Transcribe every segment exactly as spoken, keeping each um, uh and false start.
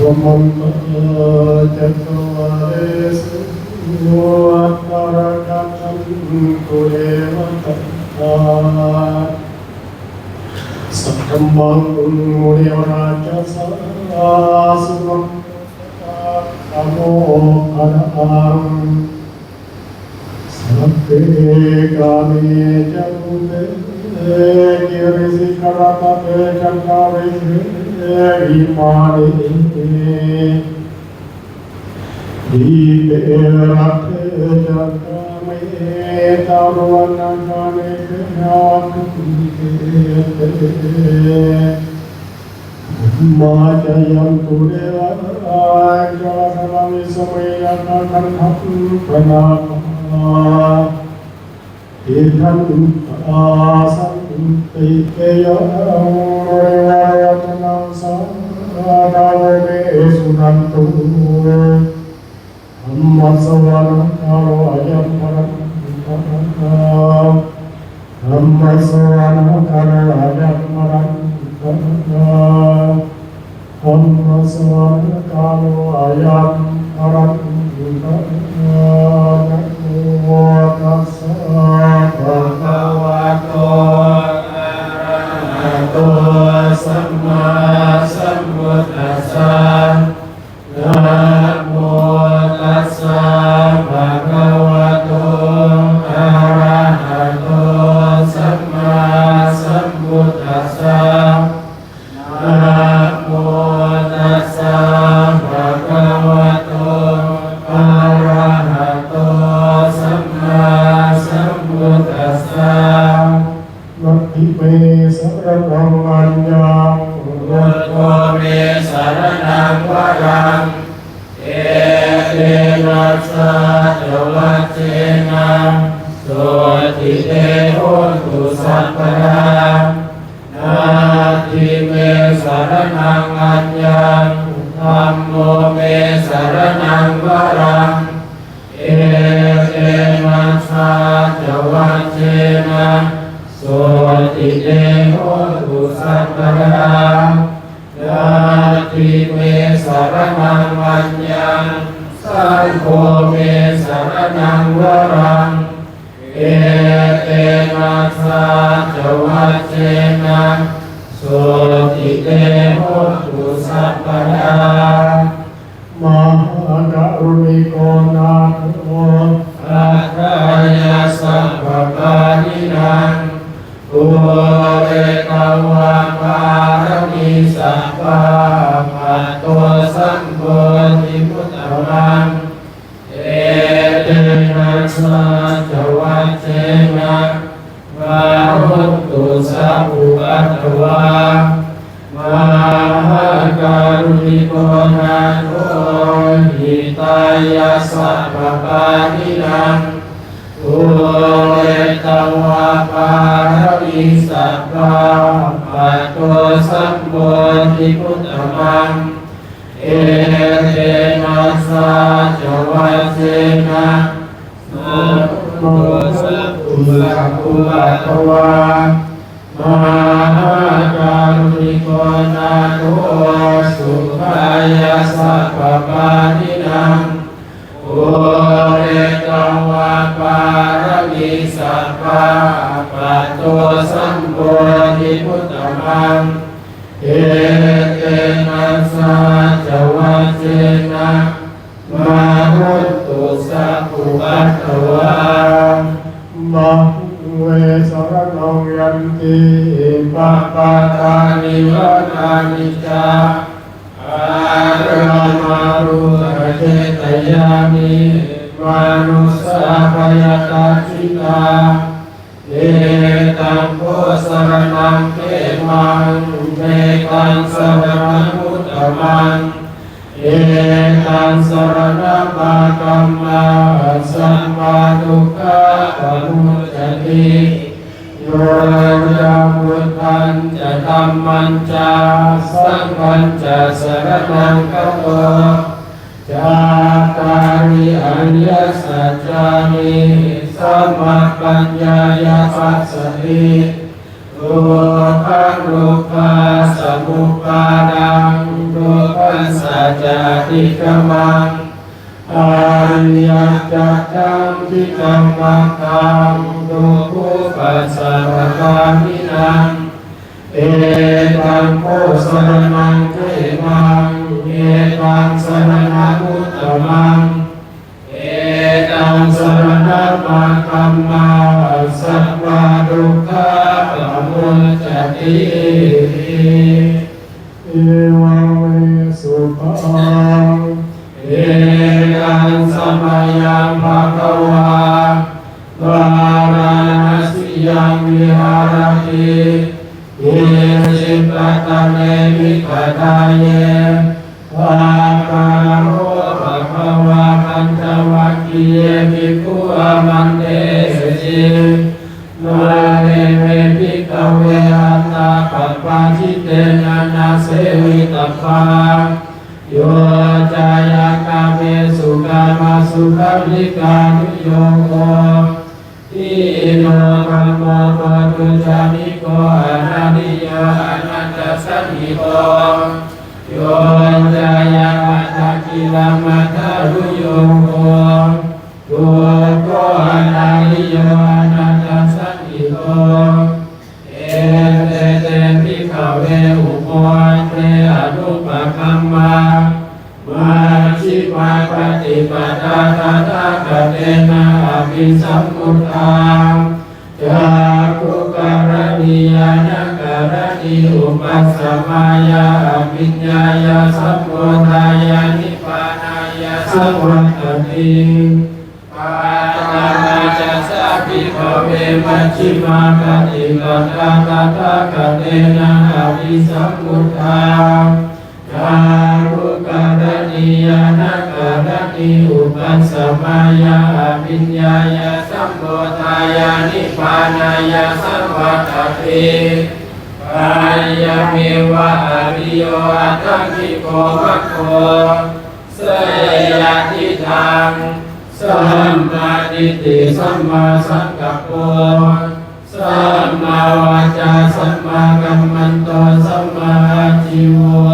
Samantā cakkavāḷesu atrāgacchantu devatā. Saddhammaṃ munirājassa suṇantu saggamokkhadaṃ. Sagge kāme ca rūpe girisikharataṭe cantalikkhe vimāne, dīpe raṭṭhe ca gāme taruvanagahane gehavatthumhi khette, bhummā cāyantu devā jalathalavisame yakkhagandhabbanāgā, tiṭṭhantā santike yaṃ munivaravacanaṃ sādhavo me suṇantu. Dhammassavanakālo ayambhadantā. Dhammassavanakālo ayambhadantā. Dhammassavanakālo ayambhadantā. Namo tassa bhagavato arahato sammāsambuddhassa. Namo tassa bhagavato arahato sammāsambuddhassa. Namo tassa bhagavato arahato sammāsambuddhassa. Natthi me saraṇaṃ aññaṃ, buddho me saraṇaṃ varaṃ, etena saccavajjena sotthi te hotu sabbadā. Natthi me saraṇaṃ aññaṃ, dhammo me saraṇaṃ varaṃ, etena saccavajjena sotthi te hotu sabbadā. Natthi me saraṇaṃ aññaṃ, saṅgho me saraṇaṃ varaṃ, etena saccavajjena sotthi te hotu sabbadā. Mahākāruṇiko nātho, atthāya sabbapāṇinaṃ, pūretvā pāramī sabbā, patto sambodhimuttamaṃ, etena saccavajjena mā hontu sabbupaddavā. Mahākāruṇiko nātho, hitāya sabbapāṇinaṃ, pūretvā pāramī sabbā, patto sambodhimuttamaṃ, etena saccavajjena mā hontu sabbupaddavā. Mahākāruṇiko nātho, sukhāya sabbapāṇinaṃ, pūretvā pāramī sabbā, patto sambodhimuttamaṃ, etena saccavajjena mā hontu sabbupaddavā. Mahaṃ ve saraṇaṃ yanti, pabbatāni vanāni ca, ārāmarukkhacetyāni, manussā bhayatajjitā. Netaṃ kho saraṇaṃ khemaṃ, netaṃ saraṇamuttamaṃ, netaṃ saraṇamāgamma, sammā dukkhā pamuccati. Yo ca buddhañca dhammañca saṅghañca saraṇaṃ gato, cattāri ariyasaccāni sammappaññāya passati. Dukkhaṃ dukkhasamuppādaṃ, dukkhassa ca atikkamaṃ, ariyañca taṃ tikammaṃ taṃ dukkhūpasamagāminaṃ. Etaṃ kho saraṇaṃ khemaṃ, etaṃ saraṇamuttamaṃ, etaṃ saraṇamāgamma, sabbadukkhā pamuccati. Evaṃ me sutaṃ. Ekaṃ samayaṃ bhagavā bārāṇasiyaṃ viharati isipatane migadāye. Tatra kho bhagavā pañcavaggiye bhikkhū āmantesi. Na te me bhikkhave antā pabbajitena na sevitabbā. Yo cāyaṃ kāmesu kāmasukhallikānuyogo, hīno gammo pothujjaniko anariyo anatthasañhito, yo cāyaṃ attakilamathānuyogo, dukkho anariyo anatthasañhito. Ete te bhikkhave ubho ante anupagamma majjhimā paṭipadā tathāgatena abhisambuddhā cakkhukaraṇī ñāṇakaraṇī upasamāya abhiññāya sambodhāya nibbānāya saṃvattati. Katamā ca sā bhikkhave majjhimā paṭipadā tathāgatena abhisambuddhā cakkhukaraṇī ñāṇakaraṇī upasamāya abhiññāya sambodhāya nibbānāya saṃvattati? Ayameva ariyo aṭṭhaṅgiko maggo. Seyyathidaṃ: sammādiṭṭhi sammāsaṅkappo sammāvācā sammākammanto sammāājīvo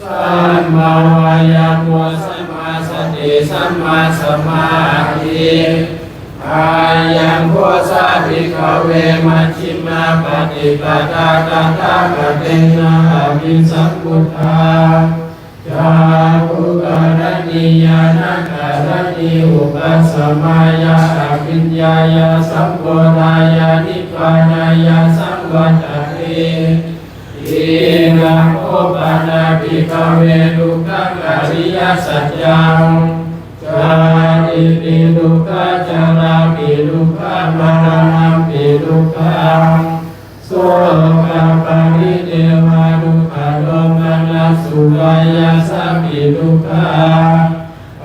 sammāvāyāmo sammāsati sammāsamādhi. Ayaṃ kho sā bhikkhave majjhimā paṭipadā tathāgatena abhisambuddhā cakkhukaraṇī ñāṇakaraṇī upasamāya abhiññāya sambodhāya nibbānāya saṃvattati. Idaṃ kho pana bhikkhave dukkhaṃ ariyasaccaṃ: jātipi dukkhā jarāpi dukkhā maraṇampi dukkhaṃ sokaparidevadukkhadomanassupāyāsāpi dukkhā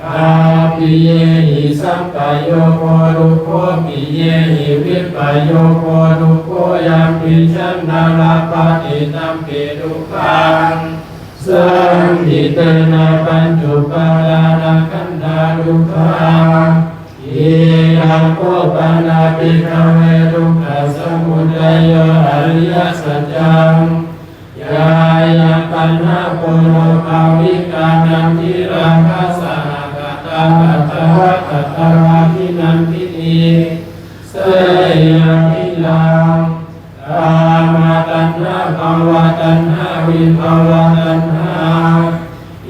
appiyehi sampayogo dukkho piyehi vippayogo dukkho yampicchaṃ na labhati tampi dukkhaṃ saṅkhittena pañcupādānakkhandhā dukkhā. Idaṃ kho pana bhikkhave dukkhasamudayo ariyasaccaṃ: yāyaṃ taṇhā ponobbhavikā nandirāgasahagatā athavakataṃ abhinandinī, seyyathidaṃ: kāmataṇhā bhavataṇhā vibhavataṇhā.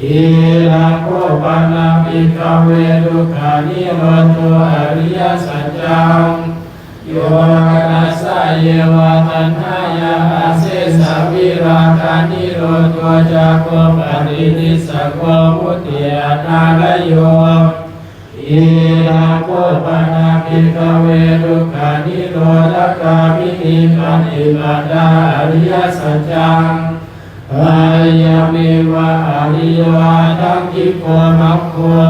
Idaṃ kho pana bhikkhave dukkhanirodho ariyasaccaṃ: yo tassāyeva taṇhāya asesavirāganirodho cāgo paṭinissaggo mutti anālayo. Idaṃ kho pana bhikkhave dukkhanirodhagāminī paṭipadā ariyasaccaṃ: ayameva ariyo aṭṭhaṅgiko maggo.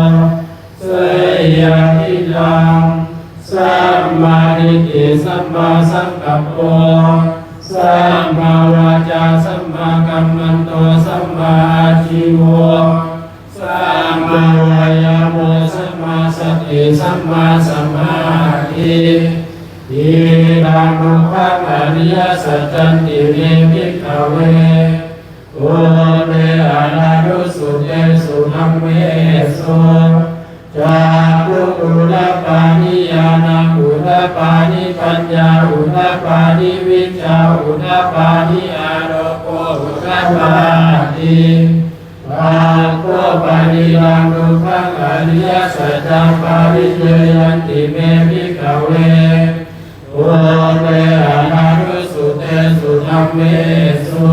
Seyyathidaṃ: sammādiṭṭhi sammāsaṅkappo sammāvācā sammākammanto sammāājīvo sammāvāyāmo sammāsati sammāsamādhi. Idaṃ dukkhaṃ ariyasaccanti me bhikkhave, pubbe ananussutesu Panidaṃ dukkhaṃ ariyasaccaṃ pariññeyyanti me bhikkhave, pubbe ananussutesu dhammesu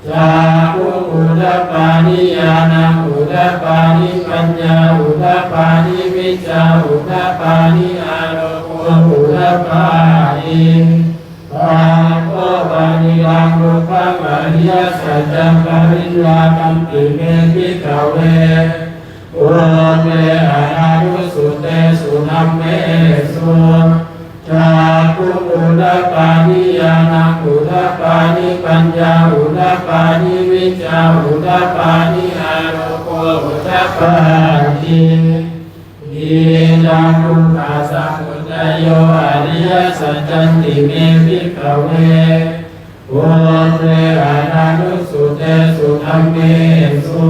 cakkhuṃ udapādi, ñāṇaṃ udapādi, paññā udapādi, vijjā udapādi, āloko udapādi. Taṃ kho panidaṃ dukkhaṃ ariyasaccaṃ pariññātanti me bhikkhave, pubbe ananussutesu dhammesu cakkhuṃ udapādi, ñāṇaṃ udapādi, paññā udapādi, vijjā udapādi, āloko udapādi. Idaṃ dukkhasamudayo ariyasaccanti me bhikkhave, pubbe ananussutesu dhammesu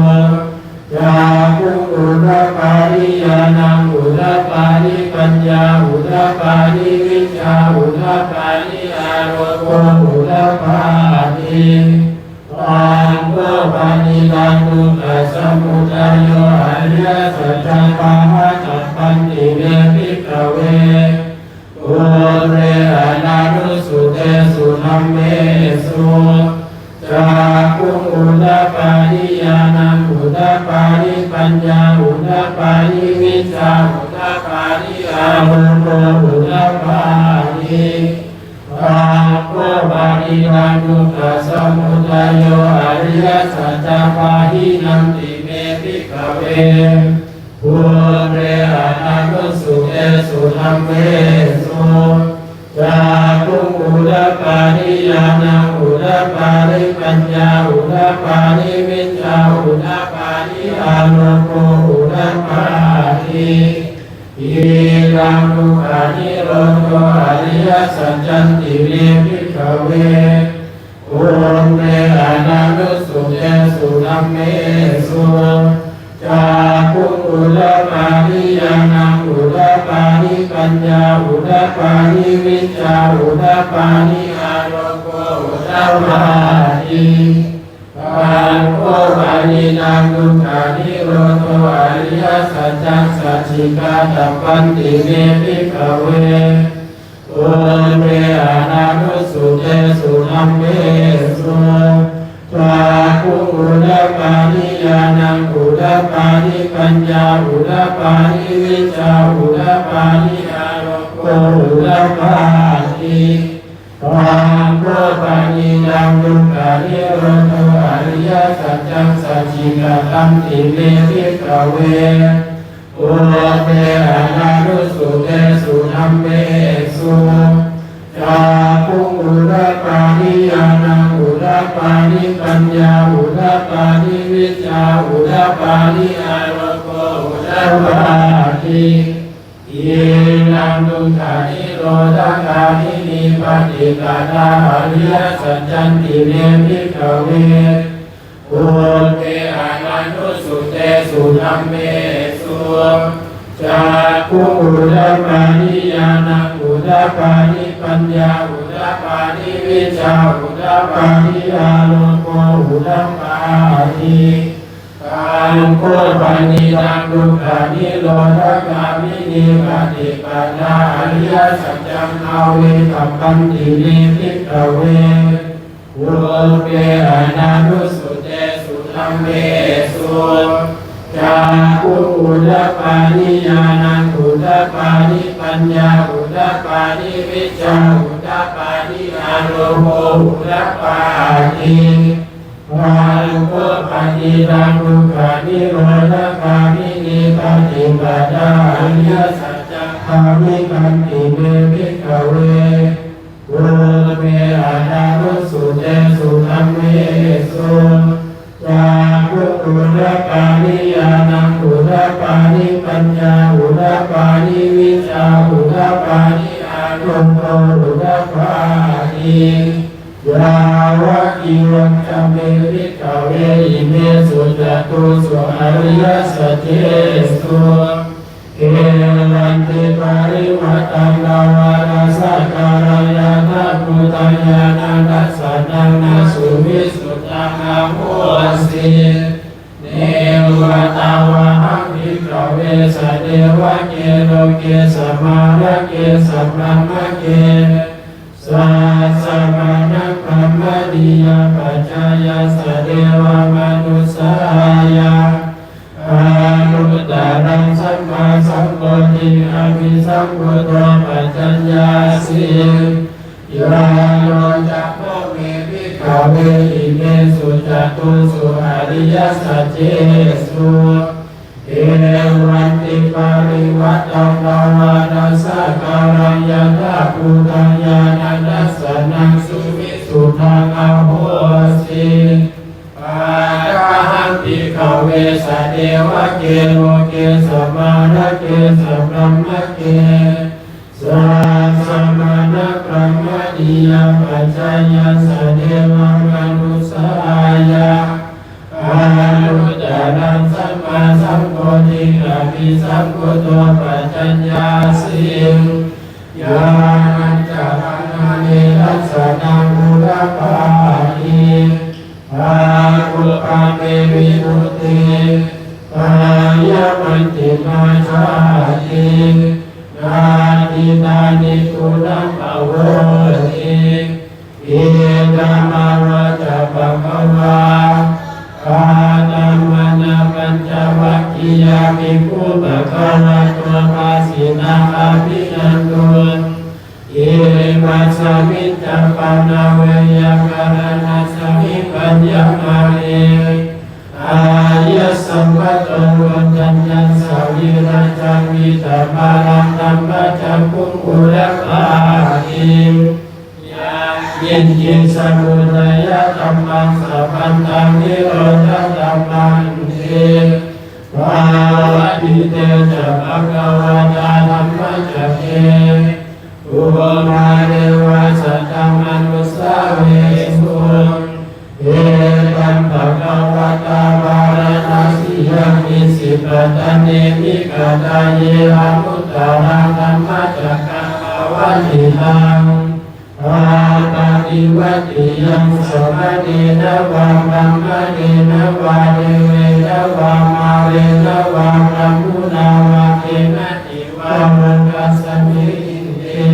cakkhuṃ udapādi, ñāṇaṃ udapādi, paññā udapādi, vijjā udapādi, āloko udapādi. Taṃ kho panidaṃ dukkhasamudayo ariyasaccaṃ pahātabbanti me bhikkhave, pubbe ananussutesu dhammesu cakkhuṃ udapādi, ñāṇaṃ udapādi, paññā udapādi, vijjā udapādi, āloko udapādi. Taṃ kho panidaṃ dukkhasamudayo ariyasaccaṃ pahīnanti me bhikkhave, pubbe ananussutesu dhammesu cakkhuṃ udapādi, ñāṇaṃ udapādi, paññā udapādi, vijjā udapādi, āloko udapādi. Idaṃ dukkhanirodho ariyasaccanti me bhikkhave, pubbe ananussutesu dhammesu cakkhuṃ udapādi, ñāṇaṃ udapādi, paññā udapādi, vijjā udapādi, āloko udapādi. Taṃ kho panidaṃ dukkhanirodho ariyasaccaṃ sacchikātabbanti me bhikkhave, pubbe ananussutesu dhammesu cakkhuṃ udapādi, ñāṇaṃ udapādi, paññā udapādi, vijjā udapādi, āloko udapādi. Taṃ kho panidaṃ dukkhanirodho ariyasaccaṃ sacchikatanti me bhikkhave, pubbe ananussutesu dhammesu cakkhuṃ udapādi, ñāṇaṃ udapādi, paññā udapādi, vijjā udapādi, āloko udapādi. Idaṃ dukkhanirodhagāminī paṭipadā ariyasaccanti me bhikkhave, pubbe ananussutesu dhammesu cakkhuṃ udapādi, ñāṇaṃ udapādi, paññā udapādi, vijjā udapādi, āloko udapādi. Taṃ kho panidaṃ dukkhanirodhagāminī paṭipadā ariyasaccaṃ bhāvetabbanti me bhikkhave, pubbe ananussutesu dhammesu cakkhuṃ udapādi, ñāṇaṃ udapādi, paññā udapādi, vijjā udapādi, āloko udapādi. Taṃ kho panidaṃ dukkhanirodhagāminī paṭipadā ariyasaccaṃ bhāvitanti me bhikkhave, pubbe ananussutesu dhammesu cakkhuṃ udapādi, ñāṇaṃ udapādi, paññā udapādi, vijjā udapādi, āloko udapādi. Yāvakīvañca me bhikkhave imesu catūsu ariyasaccesu evantiparivaṭṭaṃ dvādasākāraṃ yathābhūtaṃ ñāṇadassanaṃ na suvisuddhaṃ ahosi. Ne Ettāvatā ca bhikkhave sadevake loke samārake sabrahmake sassamaṇabrāhmaṇiyā pajāya sadevamanussāya anuttaraṃ sammāsambodhiṃ abhisambuddho paccaññāsiṃ. Yānīdha me bhikkhave imesu catūsu ariyasaccesu evantiparivaṭṭaṃ dvādasākāraṃ yathābhūtaṃ ñāṇadassanaṃ suvisuddhaṃ ahosi. Athāhaṃ bhikkhave sadevake loke samārake sabrahmake sassamaṇabrāhmaṇiyā pajāya sadevamanussāya anuttaraṃ sammāsambodhiṃ abhisambuddho paccaññāsiṃ. Ñāṇañca pana me dassanaṃ udapādi, akuppā me vimutti, ayamantimā jāti, natthidāni punabbhavoti. Idamavoca bhagavā. Attamanā pañcavaggiyā bhikkhū bhagavato bhāsitaṃ abhinanduṃ. Imasmiñca pana veyyākaraṇasmiṃ bhaññamāne āyasmato koṇḍaññassa virajaṃ vītamalaṃ dhammacakkhuṃ udapādi. Yaṅkiñci samudayadhammaṃ sabbantaṃ nirodhadhammanti. Pavattite ca bhagavatā dhammacakke bhummā devā saddamanussāvesuṃ. Etambhagavatā Bārāṇasiyaṃ Isipatane Migadāye anuttaraṃ dhammacakkaṃ pavattitaṃ appaṭivattiyaṃ samaṇena vā brāhmaṇena vā devena vā mārena vā brahmunā vā kenaci vā lokasminti.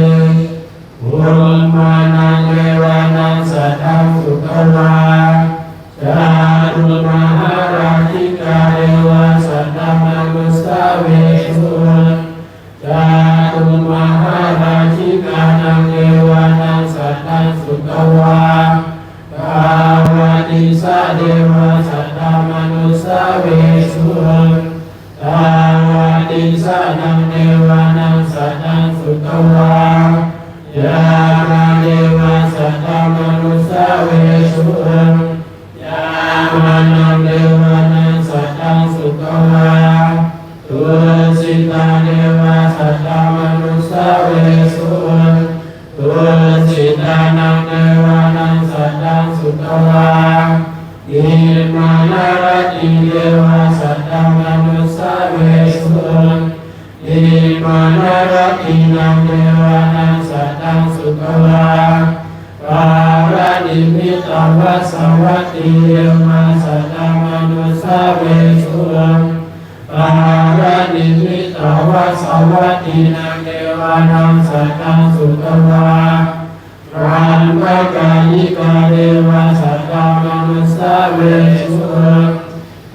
Bhummānaṃ devānaṃ saddaṃ sutvā cātummahārājikā devā saddamanussāvesuṃ. Cātummahārājikānaṃ devānaṃ saddaṃ sutvā tāvatiṃsā devā saddamanussāvesuṃ. Tāvatiṃsānaṃ devānaṃ saddaṃ sutvā yāmā devā saddamanussāvesuṃ. Yāmānaṃ devānaṃ saddaṃ sutvā tusitā devā saddamanussāvesuṃ. Tusitānaṃ devānaṃ saddaṃ sutvā nimmānaratī devā saddamanussāvesuṃ. Nimmānaratīnaṃ devānaṃ saddaṃ sutvā paranimmitavasavattī devā saddamanussāvesuṃ. Paranimmitavasavattīnaṃ devānaṃ saddaṃ sutvā brahmakāyikā devā saddamanussāvesuṃ.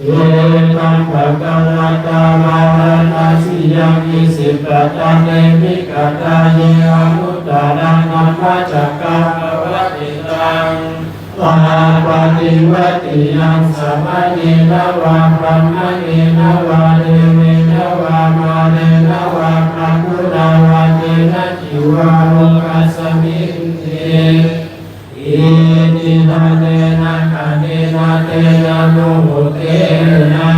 Etambhagavatā Bārāṇasiyaṃ Isipatane Migadāye anuttaraṃ dhammacakkaṃ pavattitaṃ appaṭivattiyaṃ samaṇena vā brāhmaṇena vā devena vā mārena vā brahmunā vā kenaci vā lokasminti. Itiha tena khaṇena tena muhuttena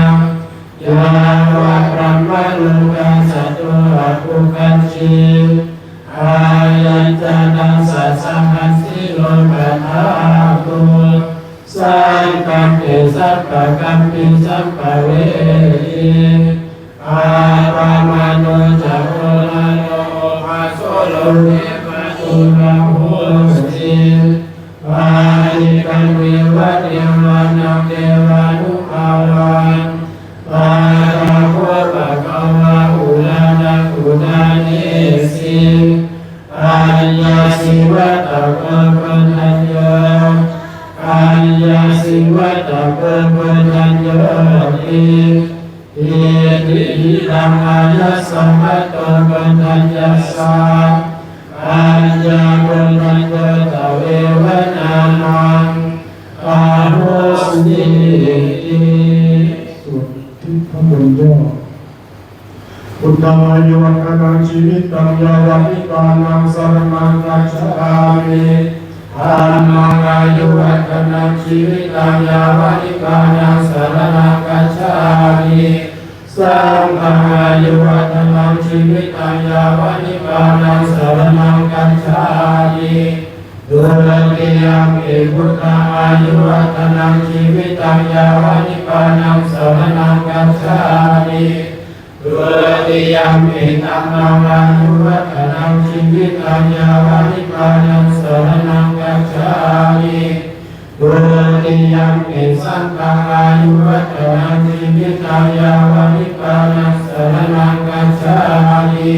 yāva brahmalokā saddo abbhuggacchi. Ayañca dasasahassī lokadhātu saṅkampi sampakampi sampavedhi. Appamāṇo ca oḷāro obhāso loke pāturahosi. Paṭiggaṇheva devānaṃ devānubhāvaṃ hoti. Itihidaṃ āyasmato Koṇḍaññassa pañcakoṇḍañño tveva nāmaṃ ahosīti. สวดทิพยมนต์ย่อ Buddhaṃ āyuvaḍḍhanaṃ jīvitaṃ yāva nibbānaṃ saraṇaṃ gacchāmi. Dhammaṃ āyuvaḍḍhanaṃ jīvitaṃ yāva nibbānaṃ saraṇaṃ gacchāmi. Saṅghaṃ āyuvaḍḍhanaṃ jīvitaṃ yāva nibbānaṃ saraṇaṃ gacchāmi. Dutiyampi buddhaṃ āyuvaḍḍhanaṃ jīvitaṃ yāva nibbānaṃ saraṇaṃ gacchāmi. Dutiyampi dhammaṃ āyuvaḍḍhanaṃ jīvitaṃ yāva nibbānaṃ saraṇaṃ gacchāmi. Dutiyampi saṅghaṃ āyuvaḍḍhanaṃ jīvitaṃ yāva nibbānaṃ saraṇaṃ gacchāmi.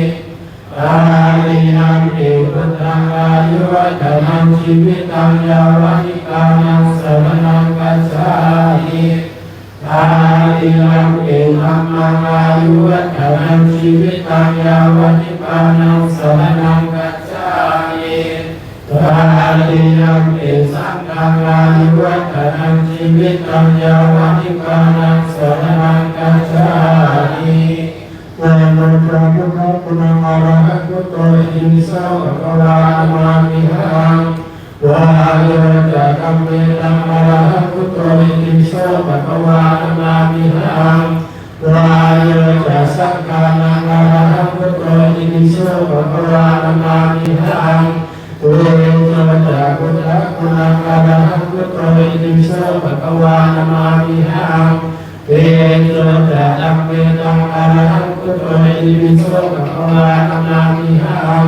Tatiyampi buddhaṃ āyuvaḍḍhanaṃ jīvitaṃ yāva nibbānaṃ saraṇaṃ gacchāmi. Tatiyampi dhammaṃ āyuvaḍḍhanaṃ jīvitaṃ yāva nibbānaṃ saraṇaṃ gacchāmi. Tatiyampi saṅghaṃ āyuvaḍḍhanaṃ jīvitaṃ yāva nibbānaṃ saraṇaṃ gacchāmi. Ekañca buddhaguṇaṃ arahaṃ buddho itipi so bhagavā namāmihaṃ. Vāyo ca dhammetaṃ arahaṃ buddho itipi so bhagavā namāmihaṃ. Vāyo ca saṅghānaṃ arahaṃ buddho itipi so bhagavā namāmihaṃ. Tejo ca buddhaguṇaṃ arahaṃ buddho itipi so bhagavā namāmihaṃ. Tejo ca dhammetaṃ arahaṃ buddho itipi so bhagavā namāmihaṃ.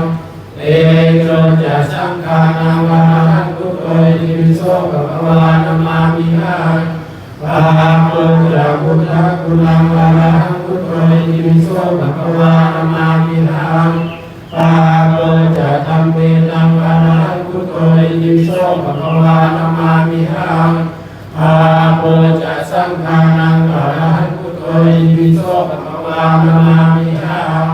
Tejo ca saṅghānaṃ arahaṃ buddho itipi so bhagavā namāmihaṃ. Bāho ca buddhaguṇaṃ arahaṃ buddho itipi so bhagavā namāmihaṃ. Bāho ca dhammetaṃ arahaṃ buddho itipi so bhagavā namāmihaṃ. Bāho ca saṅghānaṃ arahaṃ buddho itipi so bhagavā namāmihaṃ.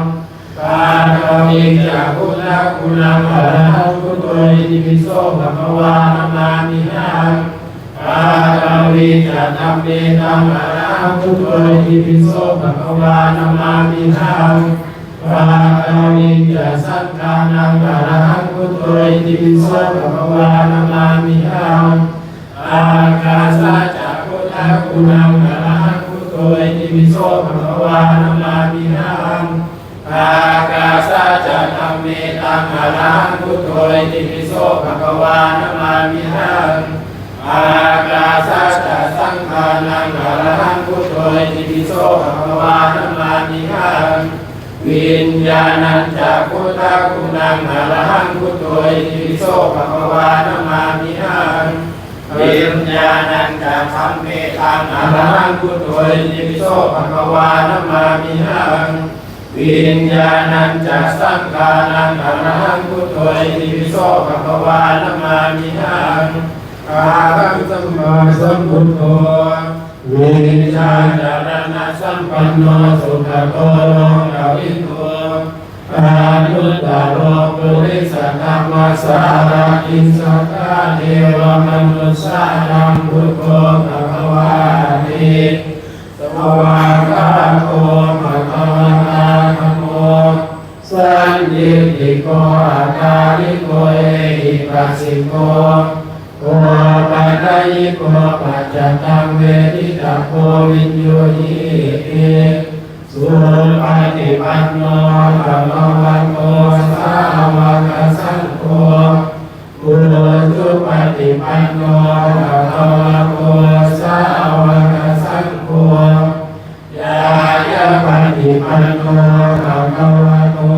Paṭhavī ca buddhaguṇaṃ arahaṃ buddho itipi so bhagavā namāmihaṃ. Paṭhavī ca dhammetaṃ arahaṃ buddho itipi so bhagavā namāmihaṃ. Paṭhavī ca saṅghānaṃ arahaṃ buddho itipi so bhagavā namāmihaṃ. Ākāsā ca buddhaguṇaṃ arahaṃ buddho itipi so bhagavā namāmihaṃ. Ākāsā ca dhammetaṃ arahaṃ buddho itipi so bhagavā namāmihaṃ. Ākāsā ca saṅghānaṃ arahaṃ buddho itipi so bhagavā namāmihaṃ. Viññāṇañca buddhaguṇaṃ arahaṃ buddho itipi so bhagavā namāmihaṃ. Viññāṇañca dhammetaṃ arahaṃ buddho itipi so bhagavā namāmihaṃ. Viññāṇañca saṅghānaṃ arahaṃ buddho itipi so bhagavā namāmihaṃ. Arahaṃ sammāsambuddho vijjācaraṇasampanno sugato lokavidū anuttaro purisadammasārathi satthā devamanussānaṃ buddho bhagavāti. Svākkhāto bhagavatā dhammo sandiṭṭhiko akāliko ehipassiko opanayiko paccattaṃ veditabbo viññūhīti. Supaṭipanno bhagavato sāvakasaṅgho, ujupaṭipanno bhagavato sāvakasaṅgho, ñāyapaṭipanno bhagavato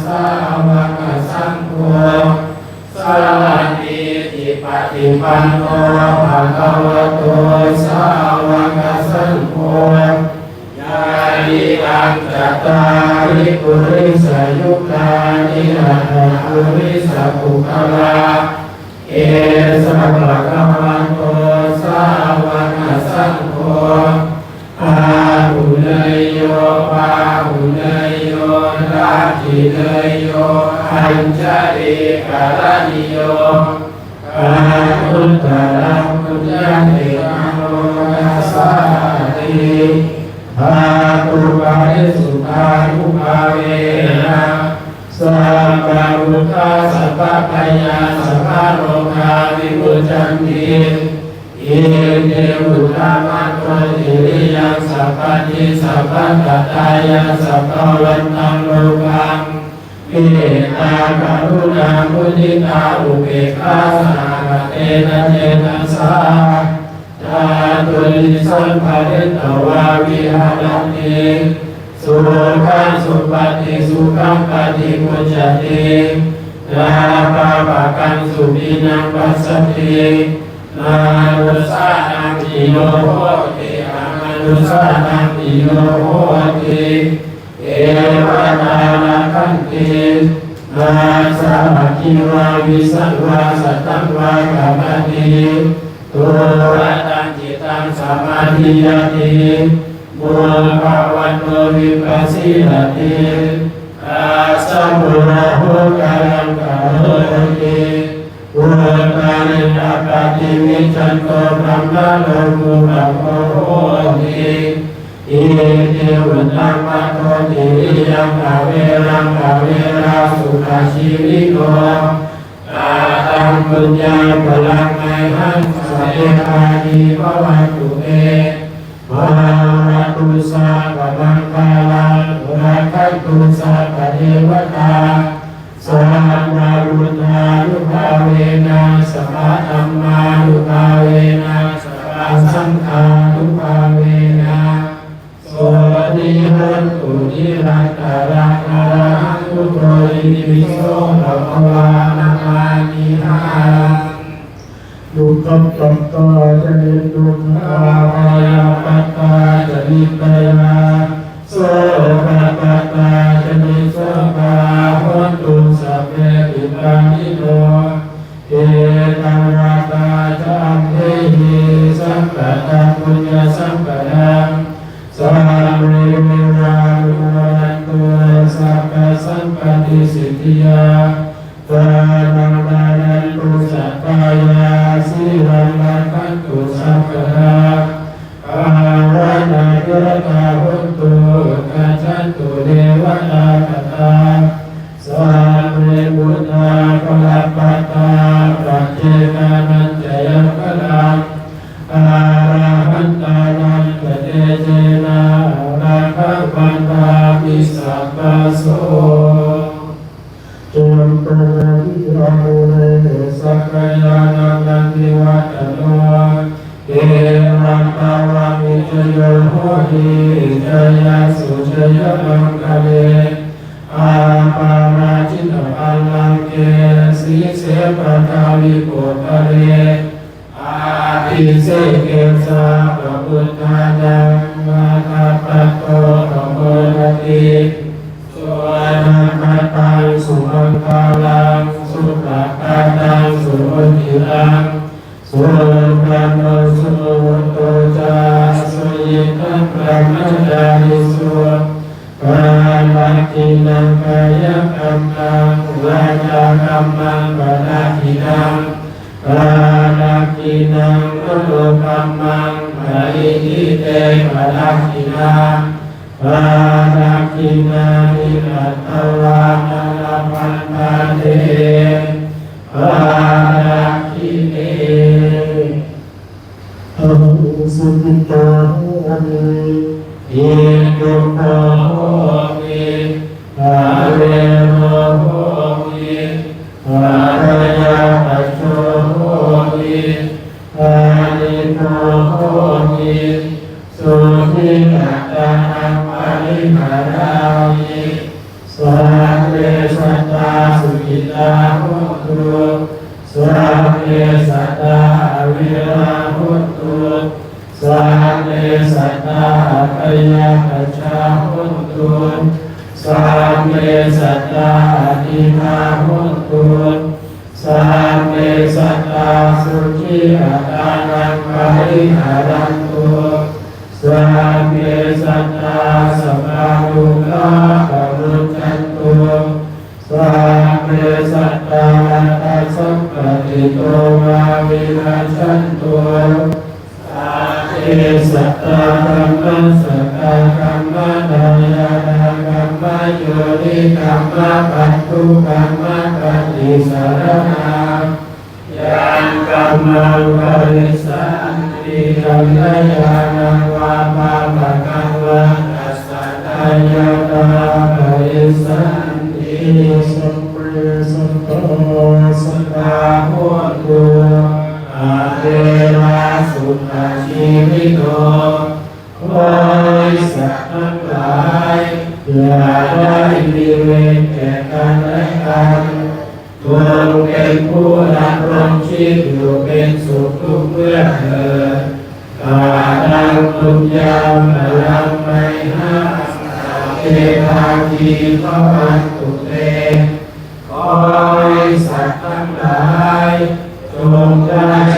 sāvakasaṅgho, sāmīcipaṭipanno bhagavato sāvakasaṅgho, yadidaṃ cattāri purisayugāni aṭṭha purisapuggalā, esa bhagavato sāvakasaṅgho, Āhuneyyo pāhuneyyo dakkhiṇeyyo añjalikaraṇīyo, anuttaraṃ puññakkhettaṃ lokassāti. Ṭhātuparisuddhānubhāvena sabbadukkha sabbabhayā sabbarogā vimuccanti. Iti uddhamadho tiriyaṃ sabbadhi sabbattatāya sabbāvantaṃ lokaṃ mettā karuṇā muditā upekkhā sahagatena cetasā catuddisaṃ pharitvā viharati. Sukhaṃ supati, sukhaṃ paṭibujjhati, na pāpakaṃ supinaṃ passati. Manussānaṃ piyo hoti, amanussānaṃ piyo hoti. Devatā rakkhanti, nāssa aggi vā visaṃ vā satthaṃ vā kamati. Tuvaṭaṃ cittaṃ samādhiyati, mukhavaṇṇo vippasīdati, kassyapo no mokkhaṃ karoti. Uttariṃ appaṭivijjhanto brahmalokūpago hoti. Iti uddhamadho tiriyaṃ averaṃ averā sukhajīvino. Kataṃ puññaphalaṃ mayhaṃ sabbe bhāgī bhavantu te. Bhavatu sabbamaṅgalaṃ, rakkhantu sabbadevatā, sabbabuddhānubhāvena sabbadhammānubhāvena sabbasaṅghānubhāvena sotthī hontu nirantaraṃ. Arahaṃ buddho itipi so bhagavā namāmihaṃ. Dukkhappattā ca niddukkhā, bhayappattā ca nibbhayā, sokappattā ca nissokā, hontu sabbepi pāṇino. Ettāvatā ca amhehi sambhataṃ puññasampadaṃ, sabbe devānumodantu sabbasampattisiddhiyā. Dānaṃ dadantu saddhāya, sīlaṃ rakkhantu sabbadā, bhāvanābhiratā hontu, gacchantu devatāgatā. Sabbe buddhā balappattā, paccekānañca yaṃ balaṃ, arahantānañca tejena, rakkhaṃ bandhāmi sabbaso. Jayanto bodhiyā mūle, sakyānaṃ nandivaḍḍhano, evaṃ tvaṃ vijayo hohi, jayassu jayamaṅgale. Aparājitapallaṅke, sīse paṭhavipokkhare, abhiseke sabbabuddhānaṃ, aggappatto pamodati. Sunakkhattaṃ sumaṅgalaṃ, supabhātaṃ suhuṭṭhitaṃ, sukhaṇo sumuhutto ca, suyiṭṭhaṃ brahmacārisu. Padakkhiṇaṃ kāyakammaṃ, vācākammaṃ padakkhiṇaṃ, padakkhiṇaṃ manokammaṃ, paṇidhī te padakkhiṇā. Padakkhiṇāni katvāna, labhantatthe padakkhiṇe. Ahaṃ sukhito homi, niddukkho homi, avero homi, abyāpajjho homi, anīgho homi, sukhī attānaṃ pariharāmi. Sabbe sattā sukhitā hontu, sabbe sattā averā hontu, sabbe sattā abyāpajjhā hontu, sabbe sattā anīghā hontu, sabbe sattā sukhī attānaṃ pariharantu. Sabbe sattā sabbadukkhā pamuccantu. Sabbe sattā laddhasampattito mā vigacchantu. Sabbe sattā kammassakā kammadāyādā kammayonī kammabandhū kammapaṭisaraṇā, yaṃ kammaṃ karissanti kalyāṇaṃ vā pāpakaṃ vā tassa dāyādā bhavissanti. Sabbe sattā sadā hontu averā sukhajīvino. ขอให้สัตว์ทั้งหลาย อย่าได้มีเวรแก่กันและกัน จงเป็นผู้ดำรงชีพอยู่เป็นสุขทุกเมื่อเถิด Kataṃ puññaphalaṃ mayhaṃ sabbe bhāgī bhavantu te. ขอให้สัตว์ทั้งหลาย จงได้